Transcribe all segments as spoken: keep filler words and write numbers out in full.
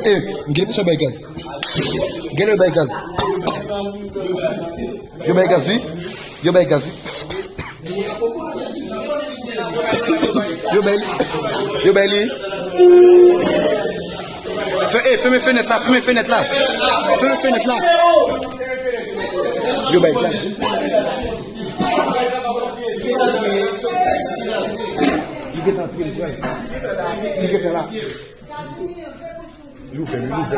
Eh, m gen pou sa bay gaz. Gen lè bay gaz. Yo bay gaz, wi. Yo bay gaz, wi. Yo bay li. Yo bay li. Fè, eh, fèmen fenèt la, fèmen fenèt la. Fèmen fenèt la. Yo bay gaz, wi. Li gentan antre, li pran. Li gentan la. Li ouvè, li ouvè.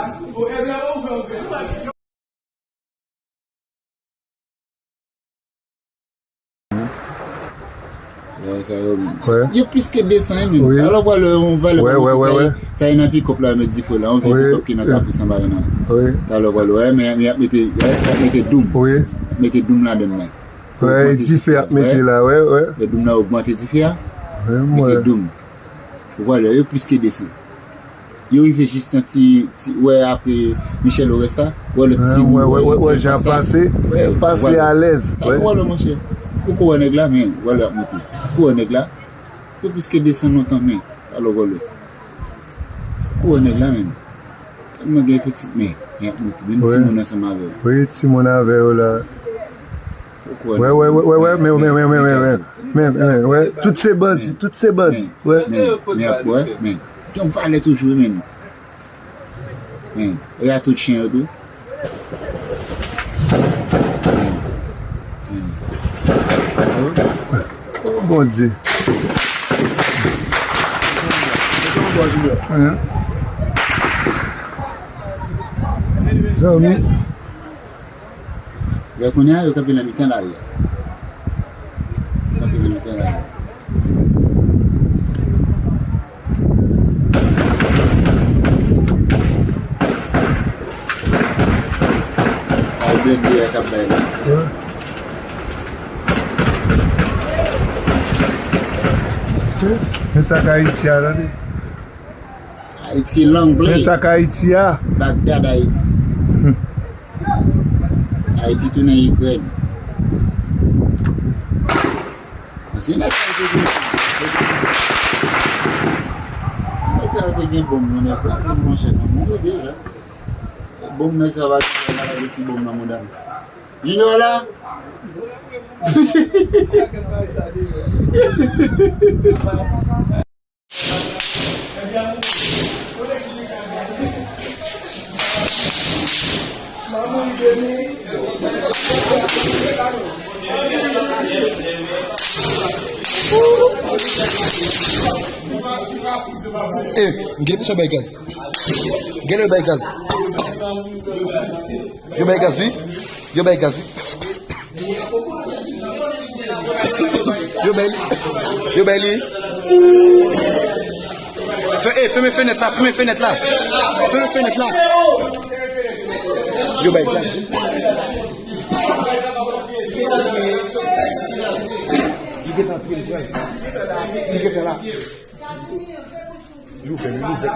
Yo plis ke de san, wi, menm. Alò, w pral wè yon valè, sa e nan pikòp la, met dife la, yon vye pikòp ki nan Kafou San Marina. Talè w pral wè, men y ap mete, y ap mete doum. Mete doum ladann nan. Dife ap mete la, wè, wè. Lè doum nan ogmante dife a, mete doum. Ou pral wè, yo plis ke de san. Yo rive jis nan ti, ti, wè, apre Michel Oresta, wè lòt ti moun, wè, wè, wè, jan pase, pase alèz, wè. Wè lè, monchè, ou ko wè nèg la, men, wè lè ap monte. Ou ko wè nèg la, yo plis ke de san lontan, men, alò, wè lè. Ou ko wè nèg la, men. Tèlman gen efektif, men, men, men timoun ansanm avè yo. Wi, timoun avè yo la. Wè, wè, wè, wè, wè, men, men, men, men, men, men, men, men, wè, tout se bandi, tout se bandi, wè. Men, men, wè, men. Gen yon valè toujou, men. Men, e a tout chen yo tou. Men, men. Oh, Bondye. Zanmi. Lè kounye a, yo kanpe nan mitan lari a. Yo kanpe nan mitan lari a. Ay blende a k ap bay la. Men sa k Ayiti a, tande. Ayiti long play. Men sa k Ayiti a. Bagdad, Ayiti. Ayiti tounen Ikrèn. Paske nèg sa yo te gen, nèg sa yo te gen bonm nan men yo, monchè, nan mouri deja. Bonm nèg sa yo pa gen, ti bonm nan mouda m. Junior la. Eh, gen pou sa bay gaz. Gen lè bay gaz. Yo bay gaz, wi. Yo bay gaz, wi. Yo bay li. Yo bay li. Fè, eh, fèmen fenèt la, fèmen fenèt la. Fèmen fenèt la. Yo bay gaz. Li gentan antre, li pran. Li gentan la. Li ouvè, li ouvè.